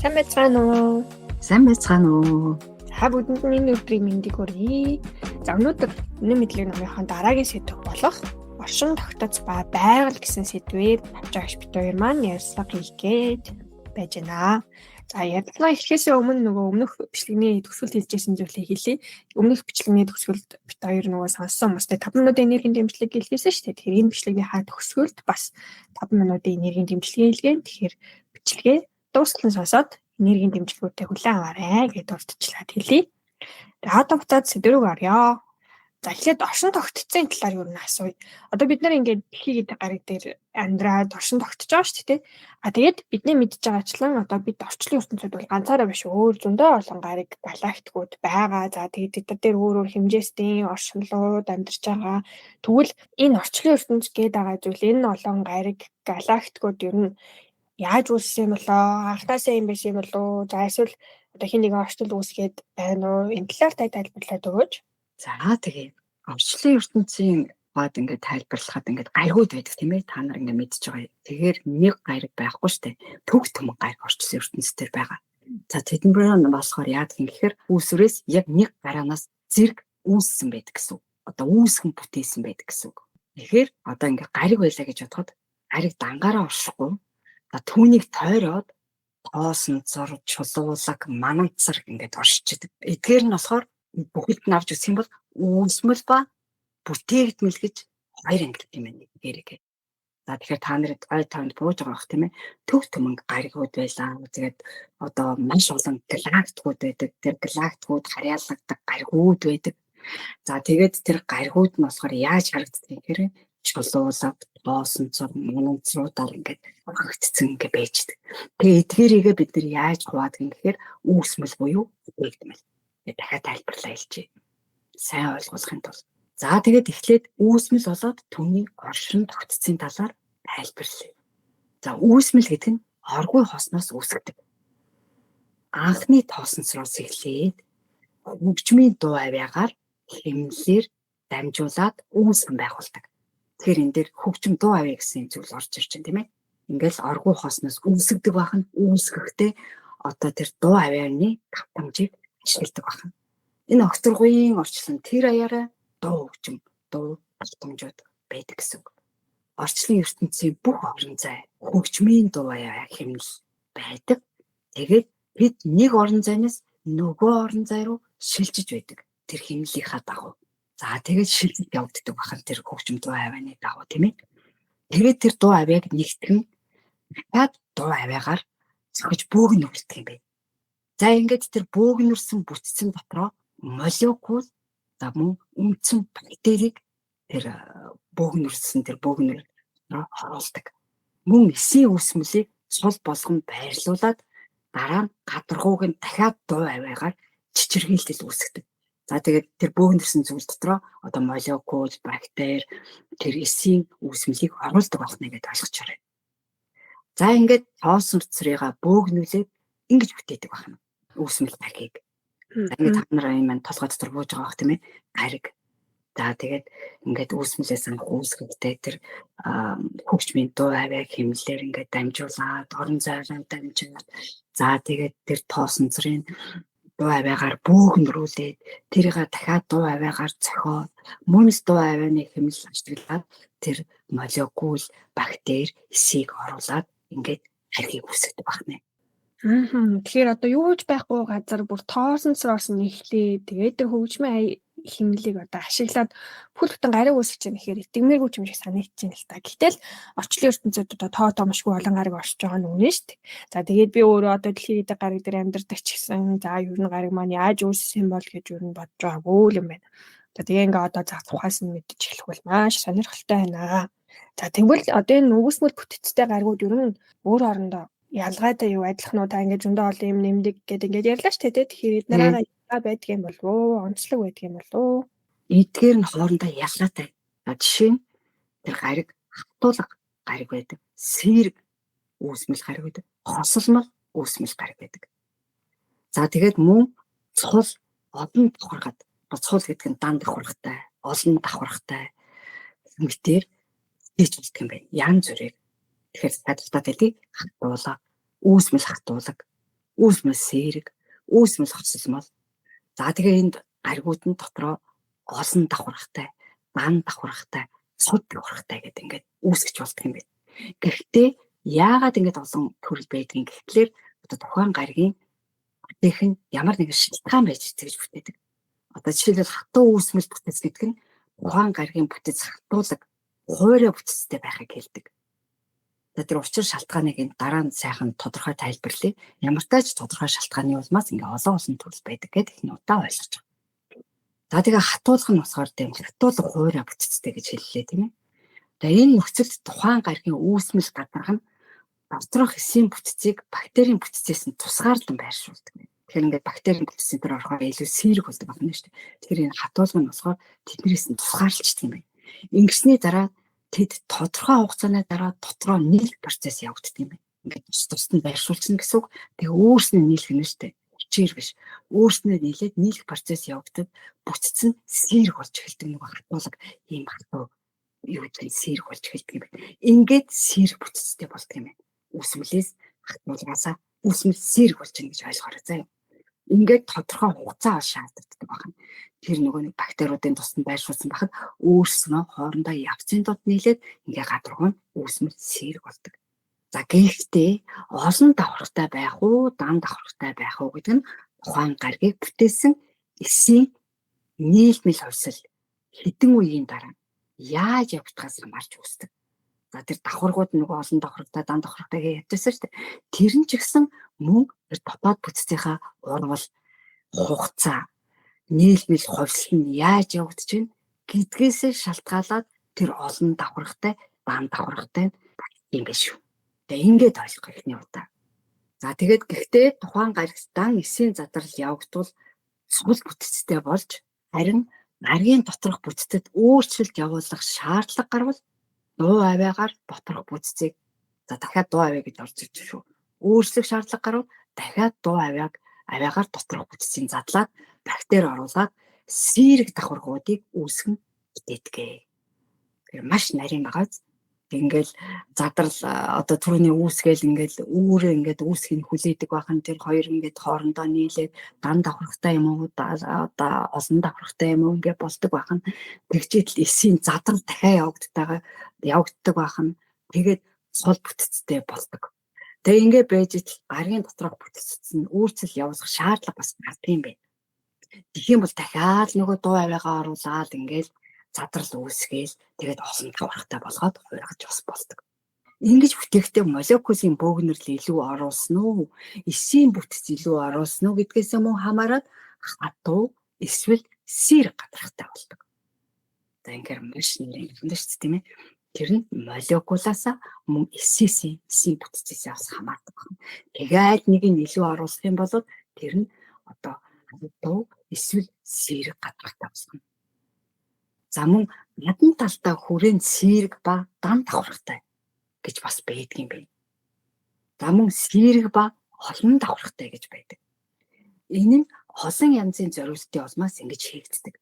Сайн байцгаана уу? Сайн байцгаана уу? За, бүгдэнд нь энэ өдрийн мэндийг хүргэе. За, өнөөдөр Үнэн мэдлэг номынхон дараагийн сэдэв болох оршин тогтоц ба байгаль гэсэн сэдвээр Навчаагч бит хоёр маань ярилцлага хийх гээд байж байна. За, ярилцлага эхлэхээс өмнө нөгөө өмнөх бичлэгний төгсгөлд хэлжсэн зүйлийг хэлье. Өмнөх бичлэгний төгсгөлд бит хоёр нөгөө сонссон хүмүүстэй 5 минутын энергийн дэмжлэг хэлсэн шүү дээ. Тэгэхээр энэ бичлэгийнхаа төгсгөлд бас 5 минутын энергийн дэмжлэгийг хэлгэн. Тэгэхээр бичлэгээ дуустал нь сонсоод энергийн дэмжлэгүүдтэй хүлээн аваарай гэдээ дурдчихлаад хэлье. Тэгээ одоо буцаад сэдэв рүү оръё. За, эхлээд оршин тогтцсон талаар юу н асууя. Одоо бид нар ингээд дэлхий гэдэг гариг дээр амьдраад оршин тогтож байгаа шүү дээ. А тэгээд бидний мэдж байгаачлан одоо бид орчлон ертөнцид бол ганцаараа биш, өөр зөндөө олон гариг, галактикууд байгаа. За, тэгээд тэд нар дээр өөр өөр хэмжээстэй оршинлууд амьдарч байгаа. Тэгвэл энэ орчлон ертөнц гээд байгаа зүйл, энэ олон гариг, галактикууд ер нь яаж үүссэн юм болоо? Анхнаасаа юм байсан юм болов уу? За, эсвэл одоо хэн нэгэн орчлол үүсгээд байна уу? Энэ талаар та тайлбарлаад өгөөч. За, тэгээ орчлон ертөнцийн бад ингээд тайлбарлахад ингээд гаригууд байдаг, тийм ээ, та нар ингээд мэдж байгаа. Тэгэхээр нэг гариг байхгүй штэ. Төг төмөн гариг орчлон ертөнц дээр байгаа. За, тэднэр нь болохоор яадаг юм гэхээр үүсвэрээс яг нэг гараанаас зэрэг үүссэн байдаг гэсэн үг. Одоо үүсгэн бүтээсэн байдаг гэсэн үг. Тэгэхээр одоо ингээд гариг байлаа гэж бодоход гариг дангаараа оршихгүй. За, түүнийг тойроод тоосон зур, чулуулаг, мананцар ингээд оршиж. Эдгээр нь болохоор бүхэлд нь авч үзэх юм бол үүсмэл ба бүтээгдмэл гэж хоёр ангилдаг юм байна эдгээрийг. За, тэгэхээр та нарыг ой тоонд бууж байгаа бах, тийм ээ. Төг төмөн гаригууд байлаа. Тэгээд одоо маш олон галактикууд байдаг. Тэр галактикууд харьяалагддаг гаригууд байдаг. За, тэгээд тэр гаригууд нь болохоор яаж харагддаг юм гэхээр чулуулаг, тоосон цор, мунанцруудаар ингээд орхигдсон ингээд байждаг. Тэгээ эдгээрийгээ бид нар яаж хуваадаг юм гэхээр үүсмэл буюу бүтээгдмэл. Тэгээд дахиад тайлбарлаа хэлчихье. Сайн ойлгуулахын тулд. За, тэгээд эхлээд үүсмэл болоод түүний оршин тогтцын талаар тайлбарлая. За, үүсмэл гэдэг нь оргүй хосноос үүсгдэг. Анхны тоосонцроос эхлээд хөгжмийн дуу авиагаар хэмнэлээр дамжуулаад үүсгэн байгуулдаг. Тэгэхээр энэ дээр хөгжим, дуу авиа гэсэн зүйл орж ирж байна, тийм ээ. Ингээл оргүй хосноос үүсгдэг байх нь үүсгэхдээ одоо тэр дуу авианы давтамжийг ашигладаг байна. Энэ огторгуйн орчлон тэр аяараа дуу хөгжим, дуу давтамжууд байдаг гэсэн үг. Орчлон ертөнцийн бүх орон зай хөгжмийн дуу авиа хэмнэл байдаг. Тэгээд бид нэг орон зайнаас нөгөө орон зай руу шилжиж байдаг. Тэр хэмнэлийнхаа дагуу. За, тэгээд шилжиж явагддаг бахан тэр хөгжим, дуу авианы дагуу, тийм ээ. Тэгээд тэр дуу авиаг нэгтгэн дахиад дуу авиагаар зохиж бөөгнөрлөдөг юм байна. За, ингээд тэр бөөгнөрсөн бүтцэн дотроо молекул, за, мөн үндсэн бактерийг тэр бөөгнөрсөн тэр бөөгнөр дотроо оруулдаг. Мөн эсийн үүсмэлийг сул болгон байрлуулад дараа нь гадаргууг нь дахиад дуу авиагаар чичирхийлэл үүсгэдэг. За, тэгээд тэр бөөгнөрсөн зүйл дотроо одоо молекул, бактери, тэр эсийн үүсмэлийг оруулдаг байна гэдээ ойлгочоорой. За, ингээд тоосон цэцрийга бөөгнүүлээд ингэж бүтээдэг байна. Үүсмэл гаригийг. За, ингээд та нар энэ маань толгой дотор бууж байгаа бах, тийм ээ. Гариг. За, тэгээд ингээд үүсмэлээс анх үүсгэхдээ тэр хөгжмийн дуу авиа хэмнэлээр ингээд дамжуулаад, орон зайраа дамжуулаад, за, тэгээд тэр тоосон цэрийн дуу авиагаар бөөгнөрүүлээд, тэрийг дахиад дуу авиагаар цохиод, мөн л дуу авианы хэмнэл ашиглаад тэр молекул, бактери, эсийг оруулаад ингээд харгийг үүсгэдэг байна. Тэгэхээр одоо юу ч байхгүй газар бүр тоосонцроос нь эхлээ. Тэгээд тэр хөгжмийн хэмнэлийг одоо ашиглаад бүхэл бүтэн гариг үүсгэж байгаа нэхэр итгэмээргүй юм шиг санагдаж байна л та. Гэтэл орчлон ертөнцид одоо тоо томшгүй олон гариг оршиж байгаа нь үнэн шүү дээ. За, тэгээд би өөрөө одоо дэлхий гэдэг гариг дээр амьдардаг ч гэсэн, за, ер нь гариг маань яаж үүссэн бол гэж ер нь бодож байгаагүй юм байна. За, тэгээ ингээ одоо зах тухаас нь мэдчих эхлэх бол маш сонирхолтой байна. За, тэгвэл одоо энэ үүсмэл бүтцтэй гаригууд ер нь өөр хоорондоо ялгаатай юу, адилхан уу? Та ингээд зөндөө олон юм нэмдэг гэдэг ингээд ярьлаа шүү дээ. Тэгэхээр эднэрээ ялгаа байдаг юм болов уу? Онцлог байдаг юм болов уу? Эдгээр нь хоорондоо ялгаатай. Жишээ нь тэр гариг хатуулга гариг байдаг. Сэрэг үүсмэл гариг байдаг. Хосолмол үүсмэл гариг байдаг. За, тэгээд мөн цул, олон давхаргад, цул гэдэг нь дан давхаргатай, олон давхаргатай мэтэр хийж болдго юм байна. Янз бүрээр. Тэгэхээр тайлбарлаад хэлье. Хатуулга, үүсмэл хатуулга, Үүсмэл сэрэг, үүсмэл хоцолмол. За тэгээ энд гаригууд нь дотроо олон давхаргатай, дан давхаргатай, цуд давхаргатай гэдэг ингээд үүсгэж болдго юм байна. Гэхдээ яагаад ингэж олон төрөл байдгийг гэхлээр одоо тухайн гаригийн бүтээх нь ямар нэгэн шалтгаан байж тэгж бүтээдэг. Одоо жишээлбэл хатуу үүсмэл бүтэц гэдэг нь тухайн гаригийн бүтэц хатуулаг хуурай бүтэцтэй байхыг хэлдэг. За тэр учир шалтгааныг энэ дараа нь сайхан тодорхой тайлбарлая. Ямар ч тодорхой шалтгааны улмаас ингээ олон олон төрөл байдаг гэдэг эхний удаа ойлгож байгаа. За тэгээ хатуулах нь болохоор тийм хатуулах хуурай бүтэцтэй гэж хэллээ, тийм ээ. За энэ нөхцөлд тухайн гаригийн үүсмэл гадарга нь доторх эсийн бүтцийг бактерийн бүтцээс нь тусгаарлан байршуулдаг. Тэгэхээр ингээд бактерийн бүтцийн дээр орохоор илүү сэрэг болдог байна шүү дээ. Тэгэхээр энэ хатуулга нь болохоор тэднээс нь тусгаарлцдаг юм байна. Ингэсний дараа тэд тодорхой хугацааны дараа дотроо нийлэх процесс явагддаг юм байна. Ингээд тус тусад нь байршуулчихна гэсэн үг. Тэгээ өөрснөө нийлэх нь шүү дээ. Хүчээр биш. Өөрснөө нийлээд нийлэх процесс явагдаад бүтц нь сэрэг болж эхэлдэг, нөгөө хатуулга ийм хатуу юу гэдэг нь сэрэг болж эхэлдэг юм байна. Ингээд сэрэг бүтцтэй болдог юм байна. Үүсмэлээс хатуулгаасаа үүсмэл сэрэг болж байна гэж ойлгоорой заяа. Ингээд тодорхой хугацаа шаардлагатай байна. Тэр нөгөө нэг бактериудын тусанд байршуулсан байхад өөрснөө хоорондоо явцын дунд нийлээд ингээ гадаргуу нь үүсмэл сэрэг болдог. За гэхдээ олон давхаргатай байх уу, дан давхаргатай байх уу гэдэг нь тухайн гаригийг бүтээсэн эсийн нийлмэл хувьсал хэдэн үеийн дараа яаж явагдахаас хамаарч үүсдэг. За тэр давхаргууд нөгөө олон давхаргатай, дан давхаргатай гэж ярьжсэн шүү дээ. Тэр нь ч гэсэн мөн тэр дотоод бүтцийнхаа урвал, хугацаа, нийлмэл хувьсал нь яаж явагдаж байна гэдгээсээ шалтгаалаад тэр олон давхаргатай, дан давхаргатай юм биш үү. Тэгээ ингээд ойлгох эхний удаа. За тэгээд гэхдээ тухайн гаригт дан эсийн задрал явагдвал сул бүтцтэй болж, харин гаригийн доторх бүтцэд өөрчлөлт явуулах шаардлага гарвал дуу авиагаар доторх бүтцийг, за дахиад дуу авиа гэж орж ирж шүү. Өөрчлөх шаардлага гарвал дахиад дуу авиагаар доторх бүтцийг задлаад бактери оруулаад сэрэг давхаргуудыг үүсгэн бүтээдэг. Тэр маш нарийн байгаа. Ингээл задрал одоо түрүүний үүсгээл ингээл үүрээ ингээд үүсхийг хүлээдэг бахан, тэр хоёр ингээд хоорондоо нийлээд дан давхаргатай юм уу, одоо олон давхаргатай юм уу ингээд болдог бахан. Тэгжээдл эсийн задрал дахиад явагддаг бахан. Тэгээд сул бүтцтэй болдог. Тэгээ ингээд байж итл гаригийн доторх бүтцэд нь үүрцэл явуулах шаардлага бас гардаг юм байна. Тэгэх юм бол дахиад нөгөө дуу авиагаа оруулаад ингээл задрал үүсгээл тэгээд олон давхаргатай болгоод хуургаж бас болдог. Ингэж бүтээхдээ молекулын бөөгнөрл илүү оруулсан уу, эсийн бүтэц илүү оруулсан уу гэдгээс мөн хамаарат хатуу эсвэл сэрэг гадаргатай болдог. За ингээд маш нэрийн юм шүү дээ, тийм ээ. Тэр нь молекулаас мөн эсийн бүтцээс бас хамаардаг байна. Тэгээд нэг нь илүү оруулах юм бол тэр нь одоо хатуу эсвэл сэрэг гадаргатай болно. За мөн надан талдаа хүрээнд сэрэг ба дан давхаргатай гэж бас байдаг юм байна. За мөн сэрэг ба олон давхаргатай гэж байдаг. Энэ нь олон янзын зориултын улмаас ингэж хийгддэг.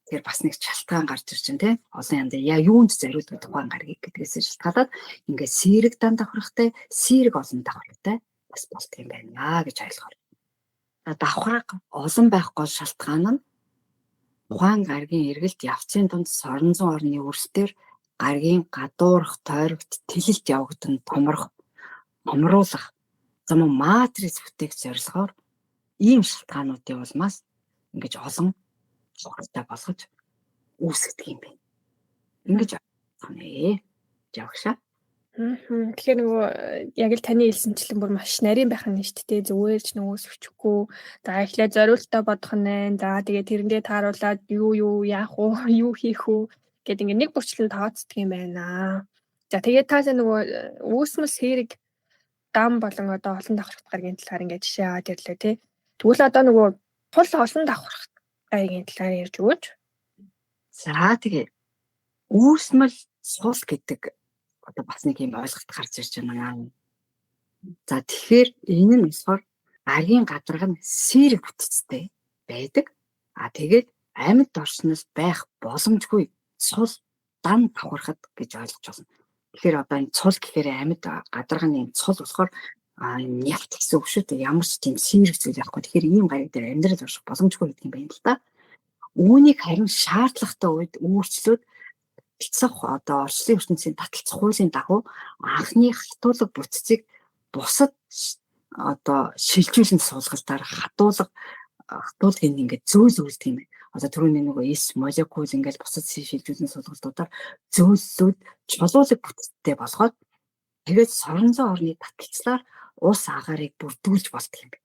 Тэгэхээр бас нэг шалтгаан гарч ирж байна, тийм олон янзын яа юунд зориулдаг тухайн гаригийг гэдгээс шалтгаалаад ингээд сэрэг дан давхаргатай, сэрэг олон давхаргатай бас болдго юм байна гэж ойлгохоор. Давхарга олон байх гол шалтгаан нь тухайн гаригийн эргэлт явцын дунд сорон зүүн орны өрсдөр гаригийн гадуурх тойрогт тэлэлт явагдан томрох, томруулах, за мөн матриц бүтээх зорилгоор ийм шалтгаануудын улмаас ингэж олон давхаргатай болгож үүсгдэг юм байна. Ингэж ойлгоно. Явагшаа. Тэгэхээр нөгөө яг л таны хэлсэнчлэн бүр маш нарийн байх нь шүү дээ. Зүгээр ч нөгөө өсөхгүй. За эхлээд зориултаа бодох нь. За тэгээ тэрэндээ тааруулаад юу юу яах уу, юу хийх үү гэд ингээ нэг бүрчлэн тооцдог юм байна. За тэгээд та нөгөө үүсмэл сэрэг дам болон одоо олон давхаргат гаригийн талаар ингээ жишээ аваад ирлээ тий. Тэгвэл одоо нөгөө тул олон давхаргат гаригийн талаар ярьж өгөөч. За тэгээ үүсмэл сул гэдэг одоо бас нэг юм ойлголт гарч ирж байна. За тэгэхээр энэ нь болохоор гаригийн гадарга нь сэрэг бүтцтэй байдаг. А тэгээд амьд орчнол байх боломжгүй сул дан давхархад гэж ойлгож байна. Тэгэхээр одоо энэ цул гэхээр амьд гадарганы энэ цул болохоор Нягт гэсэн үг шүү дээ. Ямар ч тийм сэрэг зүйл байхгүй. Тэгэхээр ийм гариг дээр амьдрал орших боломжгүй гэдэг юм байна л да. Үүнийг харин шаардлагатай үед өөрчлөөд таталцах одоо орчлон ертөнцийн таталцах хуулийн дагуу анхны хатуулга бүтцийг бусад одоо шилжүүлэн суулгалтаар хатуулгыг ингээд зөөл үлдэх юм байна. Одоо түрүүний нөгөө эс молекул ингээд бусад шилжүүлэн суулгалтуудаар зөөллүүд чулуулаг бүтцтэй болгоод тэгээд соронзон орны таталцлаар ус агаарыг бүрдүүлж болдог юм байна.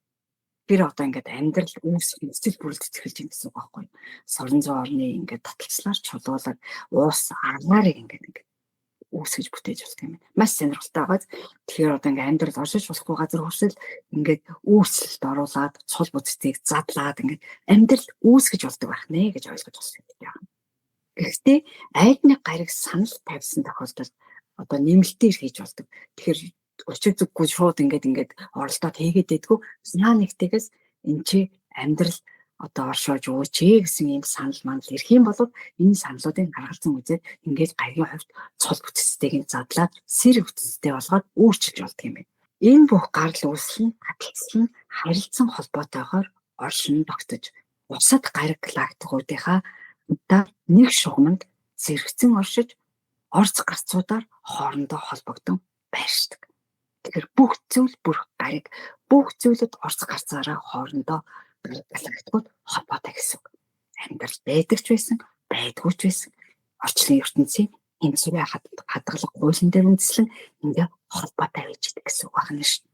Тэр одоо ингээд амьдрал үүсэх нөхцөл бүрэлдэж эхэлж байна гэсэн үг байхгүй юу? Соронзон орны ингээд таталцлаар чулуулаг уус агаарыг ингээд үүсгэж бүтээж болдог юм байна. Маш сонирхолтой байгаа. Тэгэхээр одоо ингээд амьдрал оршиж болохгүй газар хөрсөл ингээд үүслэлт оруулаад цул бүтцийг задлаад ингээд амьдрал үүсгэж болдог байх нэ гэж ойлгож байна. Гэхдээ аль нэг гариг санал тавьсан тохиолдолд одоо нэмэлтээр хийж болдог. Тэгэхээр учир зүггүй шууд ингээд оролдоод хийгээд байдгүй. Наа нэгтэйгээс энэ чи амьдрал одоо оршоож өгөөч гэсэн ийм санал мандал ирэх юм бол энэ саналуудыг гаргалзан үзээд ингээд гаригийн хувьд цул бүтцтэйг нь задлаад сэрэг бүтцтэй болгоод өөрчилж болдог юм байна. Энэ бүх гарал үүсэл нь таталцал нь харилцан холбоотойгоор оршин тогтож бусад гариг галактикуудынхаа одоо нэг шугамд зэрэгцэн оршиж орц гарцуудаар хоорондоо холбогдсон байршдаг. Тэгэхээр бүх зүйл бүр гариг бүх зүйлүүд орц гарцаараа хоорондоо галактикууд холбоотой гэсэн үг. Амьдрал байдаг ч байсан, байдгүй ч байсан орчлон ертөнцийн тэнцвэрээ хадгалах хуулийн дээр үндэслэн ингээ холбоотой байж идэг гэсэн үг байна шүү.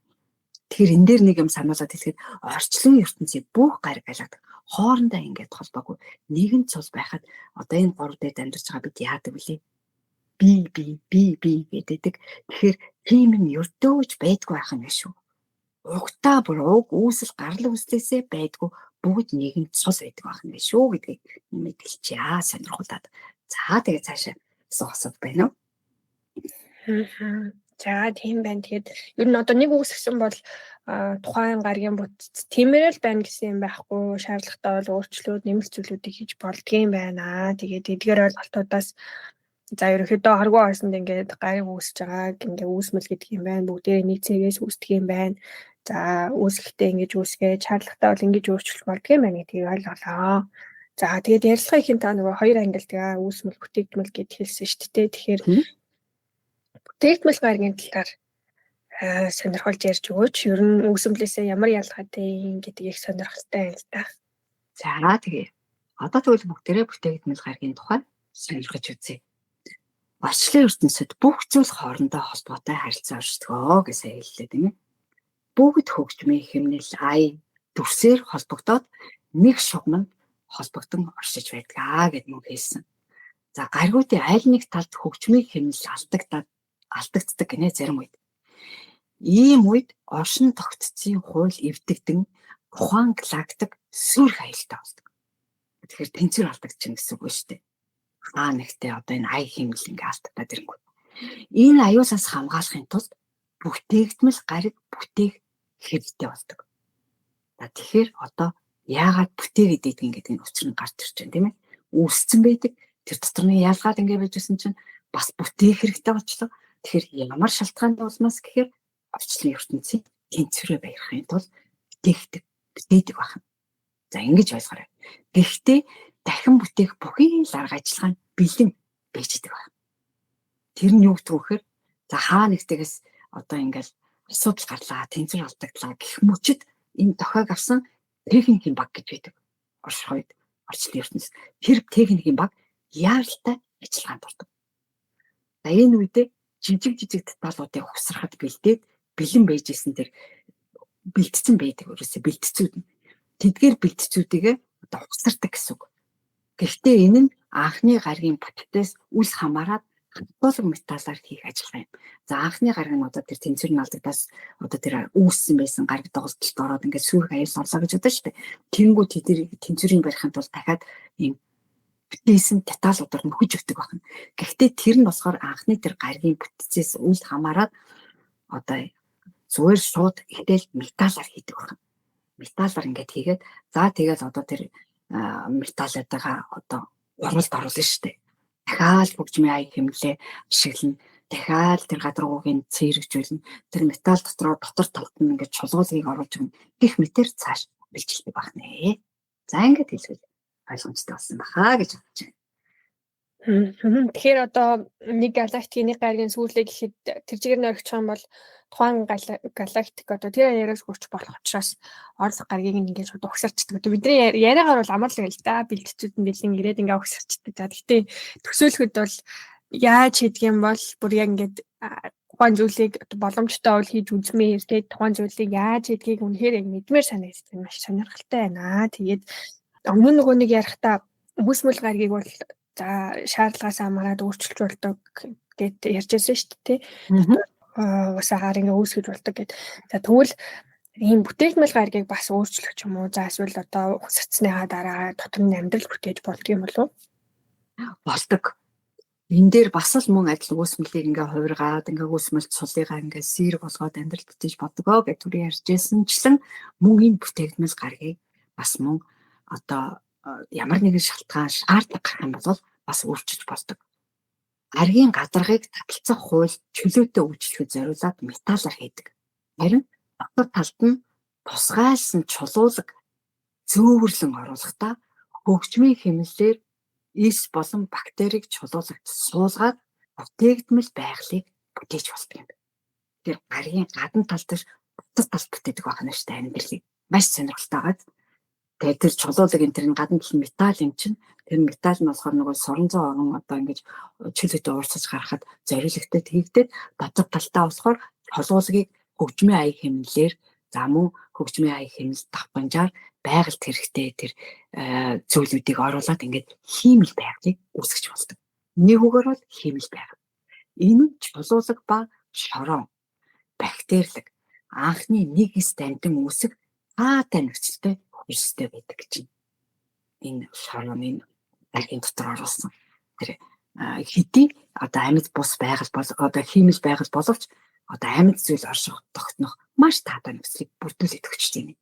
Тэгэхээр энэ дээр нэг юм сануулад хэлэхэд орчлон ертөнцийн бүх гариг галактик хоорондоо ингээд холбоогүй нэгэн цул байхад одоо энэ 3 дээр амьдарч байгаа бид яадаг вүлээ? Би би би би гэдэг. Тэгэхээр тийм юм ердөөж байдгүй байх юм шүү. Угтаа бүр уг үүсэл гарал үүслээсээ байдгүй бүгд нэгэн цул байдаг байх юм шүү гэдгийг мэдгэлчээ сонирхуулаад. За тэгээ цаашаа асуух асуулт байна уу? За тийм байна. Тэгээд ер нь одоо нэг үгсгсэн бол тухайн гаригийн бүтц тиймэрэл байна гэсэн юм байхгүй. Шаардлагатай бол өөрчлөлт, нэмэлт зүйлүүдийг хийж болдгийм байна. Тэгээд эдгээр ойлголтуудаас за ерөнхийдөө харгуй орсонд ингээд гариг үүсэж байгааг ингээ үүсмэл гэдэг юм байна. Бүгдээрээ нэг цэгээс үүсдэг юм байна. За үүсгэхдээ ингэж үүсгээд шаардлагатай бол ингэж өөрчлөх болдгийм байна гэдгийг ойлголоо. За тэгээд ярилцлага ихэн та нөгөө хоёр ангилдаг үүсмэл бүтээгдмэл гэд хэлсэн шүү дээ. Тэгэхээр бүтээгдмэл гаригийн талаар сонирхолж ярьж өгөөч. Ер нь үүсмэлээсээ ямар ялгаатай гэдгийг их сонирхолтой байна л та. За тэгээ. Одоо тэгвэл бүгдээрээ бүтээгдмэл гаригийн тухай сонирхож үзье. Орчлон ертөнцид бүх зүйл хоорондоо холбоотой харилцаа оршдог гэж сая хэллээ тийм ээ. Бүгд хөгжмийн хэмнэл ая дүрсээр холбогдоод нэг шугамд холбогдон оршиж байдаг гэд мөн хэлсэн. За гаригуудын аль нэг талд хөгжмийн хэмнэл алдагддаг гинэ зарим үед. Ийм үед оршин тогтцын хууль эвдэгдэн тухайн галактик сүрх аюултай болдог. Тэгэхээр тэнцвэр алдагдчихна гэсэн үг шүү дээ. Хаа нэгтээ одоо энэ ая хэмнэл ингээ алдагдаад ирэнгүүт. Энэ аюулаас хамгаалахын тулд бүтээгдмэл гариг бүтээх хэрэгтэй болдог. За тэгэхээр одоо яагаад бүтээгээд идэгин гэдэг нь учир нь гарч ирж байна тийм ээ. Үүсцэн байдаг. Тэр дотор нь ялгаад ингээ байжсэн чинь бас бүтээх хэрэгтэй болчлоо. Тэгэхээр ямар шалтгааны улмаас гэхээр орчлон ертөнцийн тэнцвэрээ баярахын тулд бүтээхдэг, бүтээдэг байна. За ингэж ойлгоорой. Гэхдээ дахин бүтээх бүхий л арга ажиллагаа нь бэлэн байж идэг байна. Тэр нь юу гэдэг вэ гэхээр за хаа нэгтээс одоо ингээл асуудал гарлаа, тэнцвэр алдагдлаа гэх мөчид энэ дохиог авсан техникийн баг гэж байдаг. Орших үед орчлон ертөнц тэр техникийн баг яаралтай ажиллагаанд ордог. За энэ үедээ жижиг жижиг деталуудыг ухсрахад бэлдээд бэлэн байж исэн тэр бэлтцэн байдаг өөрөөсөө бэлтцүүд нь. Тэдгээр бэлтцүүдийг одоо ухсардаг гэсэн үг. Гэхдээ энэ нь анхны гаригийн бүтцээс үл хамааран хатуулаг металлаар хийх ажиллагаа юм. За анхны гариг нь одоо тэр тэнцвэр нь алдагдаас одоо тэр үүссэн байсан гариг доголдолд ороод ингээд сүүрх аюул орлоо гэж бодсон шүү дээ. Тэнгүү тэдний тэнцвэрийг барихын тулд дахиад ийм бүтээсэн деталуудаар нөхөж өгдөг байна. Гэхдээ тэр нь болохоор анхны тэр гаригийн бүтцээс үл хамааран одоо зүгээр шууд ихтэл металлаар хийдэг байна. Металлаар ингээд хийгээд за тэгээд одоо тэр металлуудаа одоо уралд оруулна шүү дээ. Дахиад хөгжмийн аяг хэмнэлээ ашиглана. Дахиад тэр гадаргуугийн цэрэгжүүлнэ. Тэр металл дотор талд нь ингээд чулгуулгийг оруулж өгнө. Гэх мэтэр цааш бэлжилдэг байна. За ингээд хэлбэл ойлгомжтой болсон баха гэж бодож байна. Тэгэхээр одоо нэг галактикийн нэг гаригийн сүүлээ гэхэд тэр чигээр нь орхичих юм бол тухайн галактик одоо тэр аяраас хурч болох учраас орлого гаригийг ингээд шууд угсарчдаг. Одоо бидний яриагаар бол амар л байл да. Бэлтжүүд нь бэлэн ирээд ингээд угсарчдаг. За гэхдээ төсөөлөхөд бол яаж хийдэг юм бол бүр яг ингээд тухайн зүйлийг боломжтой бол хийж үзмээр тэгээд тухайн зүйлийг яаж хийдгийг үнэхээр яг мэдмээр санагддаг, маш сонирхолтой байна. Тэгээд өмнө нөгөө нэг ярихдаа хүмүүсмэл гаригийг бол за шаардлагаас хамаарат өөрчилж болдог гэд ярьж байсан шүү дээ. Ус агаар ингээ үүсгэж болдог гэд. За тэгвэл ийм бүтээгдэхүүн гаригийг бас өөрчлөх ч юм уу. За эсвэл одоо угсарцсныхаа дараа дотор нь амьдрал бүтээж болдог юм болов уу? Болдог. Энэ дээр бас л мөн адил үүсмэлийг ингээ хувиргаад ингээ үүсмэлт сулыгаа ингээ сэрэг болгоод амьдрал бүтээж болдгоо гэж түр ярьжсэнчлэн мөн энэ бүтээгдэхүүн гаригийг бас мөн одоо ямар нэгэн шалтгаан шаардлага гарах юм бол бас өөрчилж болдог. Гаригийн гадаргыг таталцах хууль чөлөөтэй үйлчлэхэд зориулаад металлаар хийдэг. Харин дотор талд нь тусгайлсан чулуулаг зөөвөрлөн оруулахдаа хөгжмийн хэмнэлээр эс болон бактерийг чулуулагт суулгаад бүтээгдмэл байгалыг бүтээж болдог юм. Тэгэхээр гаригийн гадна тал дээр дотор талд бүтээдэг байх нь шүү дээ амьдралыг. Маш сонирхолтой байгаа. Тэгээд тэр чулуулаг энэ тэр гадна тал металл юм чинь тэр металл нь болохоор нөгөө соронзон орон одоо ингэж чөлөөтэй уурсаж гаргахад зориулагдаад хийгдээд дотор талдаа болохоор чулуулагийг хөгжмийн аяг хэмнэлээр за мөн хөгжмийн аяг хэмнэл давхамжаар байгальд хэрэгтэй тэр зүйлүүдийг оруулаад ингээд хиймэл байгалыг үүсгэж болдог. Нэг үгээр бол хиймэл байгаль. Энэ нь чулуулаг ба шорон, бактерлэг анхны нэг эс дамтан үүсэх таатай нөхцөлтэй хөлстэй байдаг гэж байна. Энэ шорон энэ гаригийн дотор оруулсан тэр хэдий одоо амьд бус байгаль бол одоо хиймэл байгаль боловч одоо амьд зүйл орших тогтнох маш таатай нөхцөлийг бүрдүүлээд өгч байна.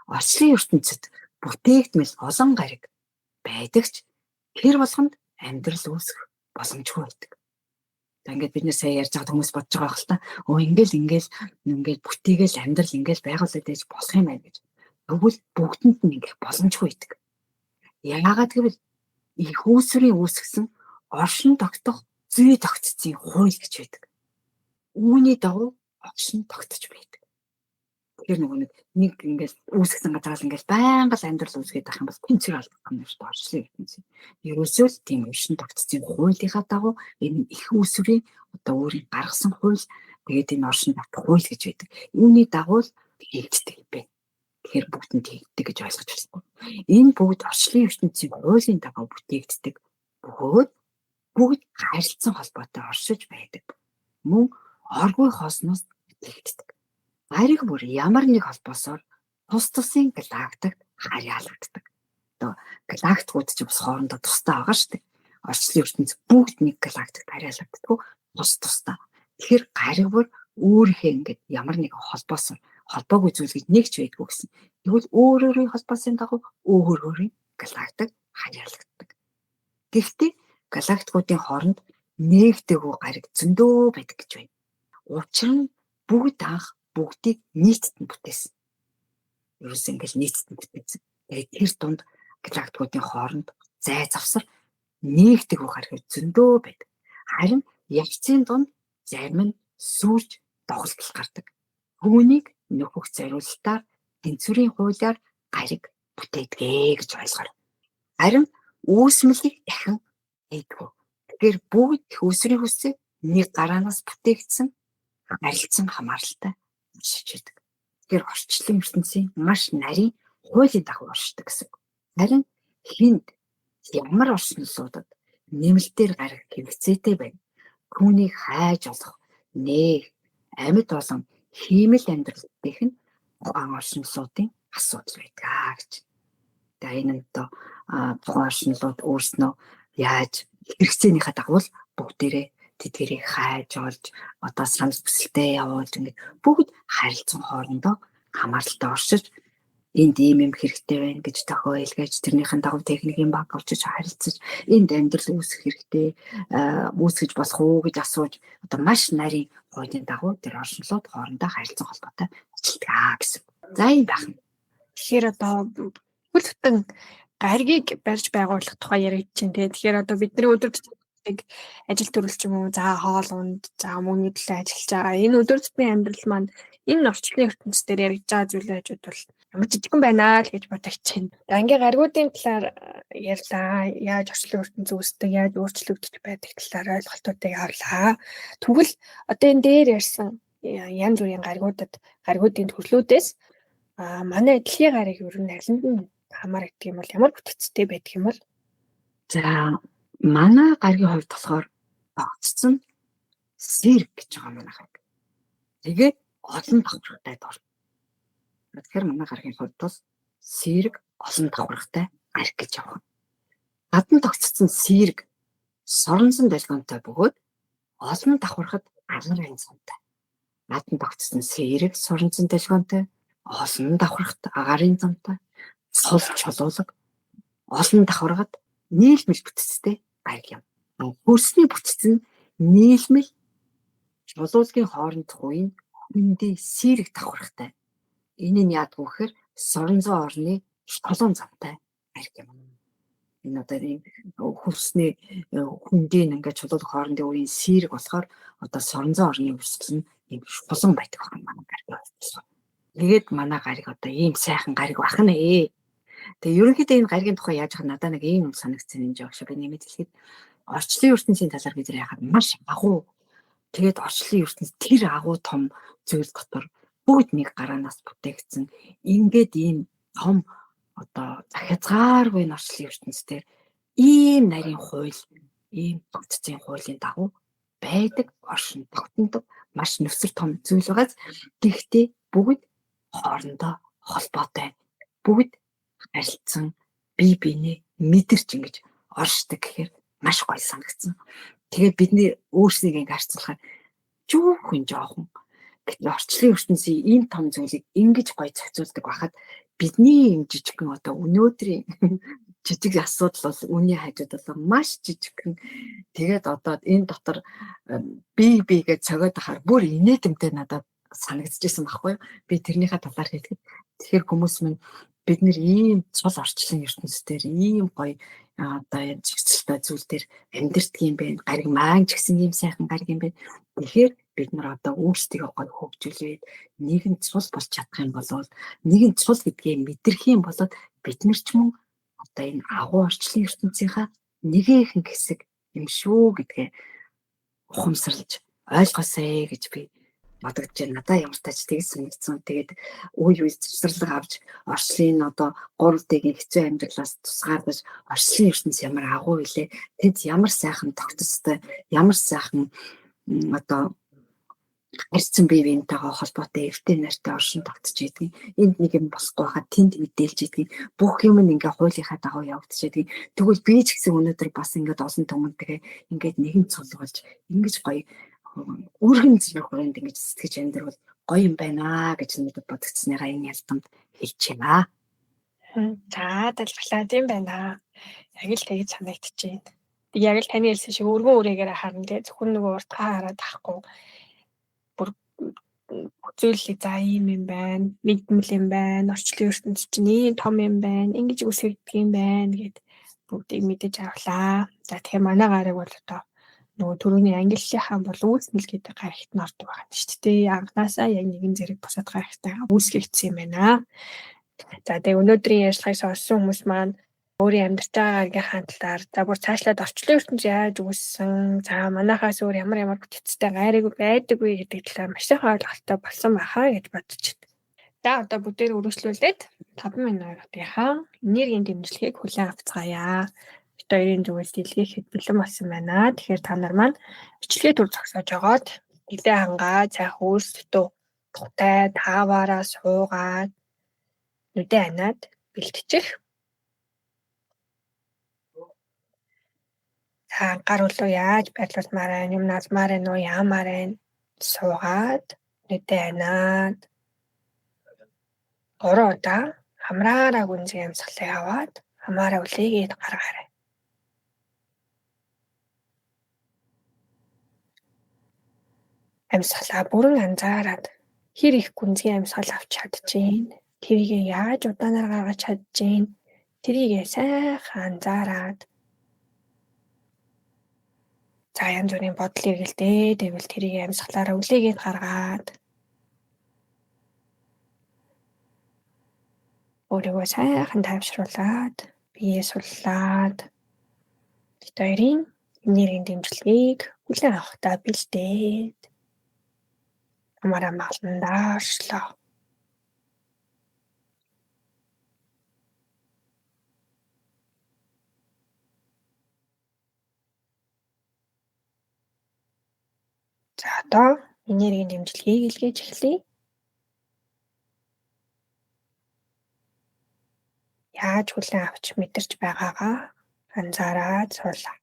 Орчлын ертөнцид бүтээгдмэл олон гариг байдаг ч тэр болгонд амьдрал үүсэх боломжгүй байдаг. За ингээд бид нэр сая ярьж байгаа хүмүүс бодож байгаа хэл та. Өө ингээл ингээл ингээл бүтээгээл амьдрал ингээл байгуулад байж болох юм байна гэж. Тэгвэл бүгдэнд нь ингэх боломжгүй байдаг. Яагаад гэвэл их үүсвэрийн үүсгэсэн оршин тогтох зүй тогтцын хууль гэж байдаг. Үүний дагуу оршин тогтож байдаг. Тэгэхээр нөгөө нэг ингээл үүсгэсэн газар л ингээл байнга л амьдрал үүсгээд байх юм бол тэнцвэр алдах юм шүү дээ орчлын ертөнц. Ерөөсөө л тийм оршин тогтцын хуулийнхаа дагуу энэ их үүсвэрийн одоо өөрийн гаргасан хууль тэгээд энэ оршин тогтох хууль гэж байдаг. Үүний дагуу л хийгддэг юм байна. Тэгэхээр бүгд нь тэгдэг гэж ойлгож болохгүй. Энэ бүгд орчлын ертөнцийн хуулийн дагуу бүтээгддэг. Бөгөөд бүгд харилцан холбоотой оршиж байдаг. Мөн оргүй хоосноос бүтээгддэг. Гариг бүр ямар нэг холбоосоор тус тусын галактикт харьяалагддаг. Одоо галактикууд ч бас хоорондоо тустай байгаа шүү дээ. Орчлын ертөнц бүгд нэг галактикт харьяалагддаг, тус тустай. Тэгэхээр гариг бүр өөрийнхөө ингээд ямар нэгэн холбоосоор холбоогүй зүйл гэж нэг ч байдгүй гэсэн. Тэгвэл өөр өөрийн холбоосын дагуу өөр өөрийн галактик харьяалагддаг. Гэхдээ галактикуудын хооронд нээгдээгүй гариг зөндөө байдаг гэж байна. Учир нь бүгд анх бүгдийг нийтэд нь бүтээсэн. Ерөөс ингээл нийтэд нь бүтээсэн. Тэгээд тэр дунд галактикуудын хооронд зай завсар нээгдээгүй гариг зөндөө байдаг. Харин явцын дунд зарим нь сүүрж доголдол гардаг. Түүнийг нөхөх зориулалтаар тэнцвэрийн хуулиар гариг бүтээдэг гэж ойлгоорой. Харин үүсмэлийг дахин хийдгүү. Тэгэхээр бүгд үүсвэрийн хүсээ нэг гараанаас бүтээгдсэн харилцан хамааралтай уншиж байдаг. Тэгэхээр орчлон ертөнцийн маш нарийн хуулийн дагуу оршдог гэсэн. Харин хинд ямар орчнолуудад нэмэлтээр гарах хэрэгцээтэй байна. Түүнийг хайж олох, нээх, амьд болон хиймэл амьдрал гэх нь тухайн орчнолуудын асуудал байдаг гэж. Тэгээ энэ нь одоо тухайн орчнолууд өөрснөө яаж хэрэгцээнийхээ дагуу л бүгдээрээ тэдгэрийг хайж олж одоо санал хүсэлтээ явуулж ингээд бүгд харилцан хоорондоо хамааралтай оршиж Энд ийм юм хэрэгтэй байна гэж тохио илгээж тэрнийхэн дагуу техникийн баг олчиж харилцаж энд амьдрал үүсгэх хэрэгтэй үүсгэж болох уу гэж асууж одоо маш нарийн хуулийн дагуу тэр оршинлууд хоорондоо харилцан холбоотой ажилладаг гэсэн. За ийм байх. Тэгэхээр одоо бүл бүтэн гаригийг барьж байгуулах тухай яригдчихээн тий. Тэгэхээр одоо бидний өдөр тутмын ажил төрөл ч юм уу, за хоол унд, за мөнгөний төлөө ажиллаж байгаа. Энэ өдөр тутмын амьдрал маань энэ орчлон ертөнц дээр яригдж байгаа зүйлээ хажууд бол ямар жижигхэн байна л гэж бодогч байна. За ингээ гаригуудын талаар ярьлаа. Яаж орчлон ертөнц үүсдэг, яаж өөрчлөгдөж байдаг талаар ойлголтуудыг авлаа. Тэгвэл одоо энэ дээр ярьсан янз бүрийн гаригуудад, гаригуудын төрлүүдээс манай дэлхийн гариг ер нь алинд нь хамаарагддаг юм бол ямар бүтэцтэй байдаг юм бол? За манай гаригийн хувьд болохоор тогтцсон сэрэг гэж байгаа манай гариг. Тэгээд олон давхаргатай дор. Тэгэхээр манай гаригийн хувьд бол сэрэг олон давхаргатай гариг гэж явах. Гадна тогтцсон сэрэг соронзон долгионтой бөгөөд олон давхархад агарын замтай. Гадна тогтцсон сэрэг соронзон долгионтой, олон давхархад агарын замтай, сул чулуулаг, олон давхаргад нийлмэл бүтцтэй гариг юм. Хөрсний бүтэц нь нийлмэл чулуулагын хоорондох үе нь хөндий сэрэг давхаргатай. Энэ нь яадаг вэ гэхээр соронзон орны чулуун замтай гариг юм. Энэ одоо ийм хөрсний хөндийн ингээд чулуулах хоорондын үеийн сэрэг болохоор одоо соронзон орны өсөл нь ийм чулуун байдаг байна манай гаригийн хувьд. Тэгээд манай гариг одоо ийм сайхан гариг байх нэ. Тэгээ ерөнхийдөө энэ гаригийн тухай яаж хаа надад нэг ийм юм санагдсан юм жоо шиг би нэмээд хэлэхэд орчлон ертөнцийн талаар бид нар яхад маш агуу. Тэгээд орчлон ертөнц тэр агуу том зүйл дотор бүгд нэг гараанаас бүтээгдсэн. Ингээд ийм том одоо захязгааргүй орчлон ертөнц дээр ийм нарийн хууль, ийм тогтцын хуулийн дагуу байдаг, оршин тогтнодог маш нүсэр том зүйл байгаас гэхдээ бүгд хоорондоо холбоотой. Бүгд харилцан бие биенээ мэдэрч ингэж оршдог гэхээр маш гоё санагдсан. Тэгээд бидний өөрснийг ингэ харьцуулахаар жүүхэн жоохон. Гэтэл орчлон ертөнцийн ийм том зүйлийг ингэж гоё зохицуулдаг байхад бидний ийм жижигхэн одоо өнөөдрийн жижиг асуудал бол үүний хажууд бол маш жижигхэн. Тэгээд одоо энэ дотор би бигээ цогоод ахаар бүр инээдэмтэй надад санагдчихсан байхгүй юу? Би тэрнийхээ талаар хэлэхэд тэгэхээр хүмүүс минь бид нэр ийм цул орчлон ертөнц дээр ийм гоё одоо юм зохицолтой зүйл дээр амьдэрдэг юм байна. Гариг маань ч гэсэн ийм сайхан гариг юм байна. Тэгэхээр бид нар одоо өөрсдийгөө гоё хөгжүүлээд нэгэн цул болж чадах юм бол нэгэн цул гэдгээ мэдрэх юм бол бид нар ч мөн одоо энэ агуу орчлон ертөнцийнхаа нэгэн хэсэг юм шүү гэдгээ ухамсарлаж ойлгосэй гэж би бодогдож байна. Надаа ямар тач тэгж санагдсан. Тэгээд үе үе завсарлага авч орчлын одоо 3D-ийн хэцүү амьдралаас тусгаарлаж орчлын ертөнц ямар агуу билээ. Тэнд ямар сайхан тогтцтой, ямар сайхан одоо харьцан бие биентэйгээ холбоотой эвтэй нартай оршин тогтож идэг. Энд нэг юм болохгүй хаа тэнд мэдээлж идэг. Бүх юм нь ингээ хуулийнхаа дагуу явагдаж идэг. Тэгвэл би ч гэсэн өнөөдөр бас ингээд олон түмэнтэйгээ ингээд нэгэн цулгалж ингэж гоё өргөн зэрэг хүрээнд ингэж сэтгэж амьдрал гоё юм байна гэж надад бодогдсныгаа энэ ялтамд хэлж байна. За тайлбарлаа тийм байна. Яг л тэгж санагдчихээн. Яг л таны хэлсэн шиг өргөн үрээгээр харна те зөвхөн нөгөө уртгаа хараад ахгүй бүр зүйлийг за ийм юм байна, нэгдмэл юм байна, орчлон ертөнц чинь ийм том юм байна, ингэж үсгэгдэг юм байна гэд бүгдийг мэдэж авлаа. За тэгэхээр манай гариг бол одоо нөгөө түрүүний ангиллынхаа бол үүсмэл гэдэг гаригт нь ордог байгаа юм шүү дээ. Анхнаасаа яг нэгэн зэрэг бусад гаригтайгаа үүсгэгдсэн юм байна. За тэгээ өнөөдрийн ярилцлагыг сонссон хүмүүс маань өөрийн амьдарч байгаа гаригийнхаа талаар за бүр цаашлаад орчлон ертөнц яаж үүссэн, за манайхаас өөр ямар ямар бүтэцтэй гариг байдаг вэ гэдэг талаар маш их ойлголттой болсон байхаа гэж бодож байна. За одоо бүгдээр үргэлжлүүлээд 5 минутынхаа энергийн дэмжлэгийг хүлээн авцгаая. Бид хоёрын зүгээс дэлгэхэд бэлэн болсон байна. Тэгэхээр та нар маань бичлэгээ түр зогсоож жогоод нэлээ хангаа цайх өөрсдөө тухтай тааваараа суугаад нүдэ анаад бэлтжих. За гар үлөө яаж байрлуулмаар байна, юм наалмаар байна уу, яамаар байна суугаад нүдэ анаад 3 удаа Хамраараа гүнзгий амьсгалыг аваад хамаараа хүлээгээд гаргаарай. Амьсгалаа бүрэн анзаараад хэр их гүнзгий амьсгал авч чадчихээн, тэрийг яаж удаанаар гаргаж чадчихээн, тэрийг сайхан анзаараад за янз бүрийн бодол эргэлдээ тэгвэл тэрийг амьсгалаараа хүлээгээд гаргаад өөрийгөө сайхан тайвшруулад биеэ суллаад бид хоёрын энергийн дэмжлэгийг хүлээн авахдаа бэлдээд амаараа магландаа оршлоо. За одоо энергийн дэмжлэгийг илгээж эхлэе. Яаж хүлээн авч мэдэрч байгаагаа анзаараад суулаа.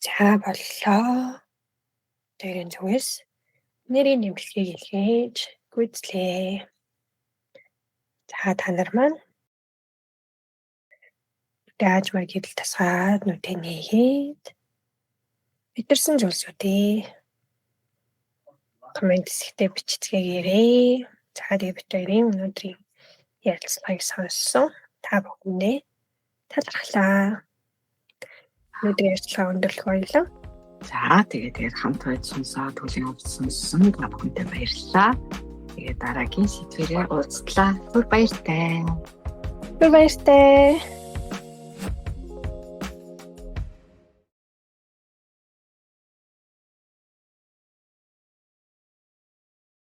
За, боллоо. Тэрийн зүгээс нэрийн нэмэлтийг илгээж гүйцлээ. За, та нар маань даажмар гэрэл тасгаад нүдээ нээгээд мэдэрсэн зүйлсүүдээ коммент хэсэгтээ бичицгээгээрэй. За, тэгээ бид хоёрын өнөөдрийн ярилцлагыг сонссон та бүхэндээ талархлаа. Өнөөдрийн ярилцлага өндөрлөх баярлалаа. За, тэгээд хамт байж сонсоод хүлээн авч сонссон та бүхэндээ баярлалаа. Тэгээд дараагийн сэдвэрээ уулзлаа. Түр баяртай. Түр баяртай.